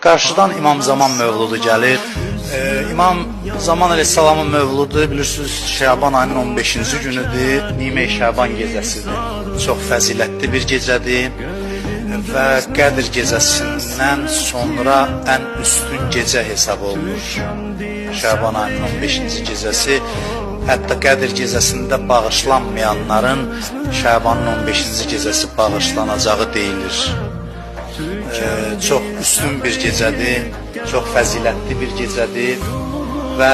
Qarşıdan İmam Zaman mövludu gəlir. İmam Zaman Əleyhissalamın mövludu bilirsiniz Şaban ayının 15-ci günüdür. Nimə-i Şaban gecəsidir. Çox fəzilətli bir gecədir və Qədr gecəsindən sonra ən üstün gecə hesab olunur. Şaban ayının 15-ci gecəsi, hətta Qədr gecəsində bağışlanmayanların Şabanın 15-ci gecəsi bağışlanacağı deyilir. Çox üstün bir gecədir, çox fəzilətli bir gecədir və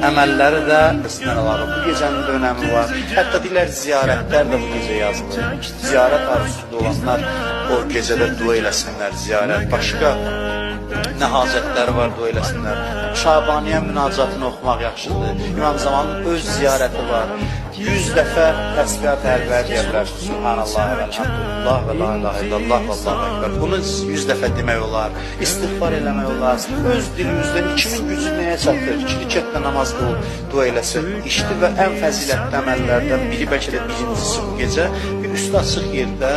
əməlləri də bizdən əlavə bu gecənin də önəmi var. Hətta deyirlər ziyarətlər də bu gecə yazılır. Ziyarət arzusunda olanlar o gecədə dua eləsinlər, ziyarət. Başqa nə hacətləri var, dua eləsinlər. Şabaniyə münacatını oxumaq yaxşıdır. İmam Zamanın öz ziyarəti var. 100 dəfə təsbihat ərbəyə deyə bilərsiniz. Subhanallah və elhamdülillah və la ilahe illallah və Allahu ekber. Bunu 100 dəfə demək olar. İstiğfar eləmək olar. Öz dilimizdə kimin gücü nəyə çatır? 2 rükətlə namaz qılıb dua eləsə işdir və ən fəzilətli əməllərdən biri, bəlkə də birincisi bu gecə bir üstü açıq yerdə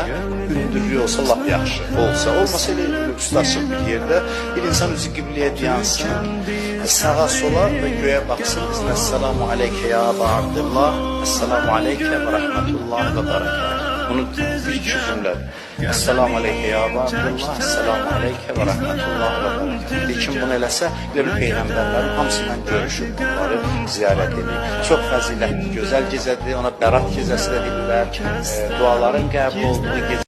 hündürlüyü olsa lap yaxşı olsa, olmasa elə üstü açıq bir yerdə bir insan üzü qibləyə dayansın, sağa sola və göyə baxsın. Bizlə Esselamu aleykə ya Aba Abdullah, Esselamu aleykə və rəhmətullah və bərəkatuhu. Bunu bir iki cümlədir. Esselamu aleykə ya Aba Abdullah, Esselamu aleykə və rəhmətullah və bərəkatuhu. Kim bunu eləsə, elə bil peyğəmbərlərin hamısından görüşüb, onları ziyarət edir. Çox fəzilətli, gözəl gecədir, ona Bərat gecəsi də deyirlər. Duaların qəbul olduğu gecə.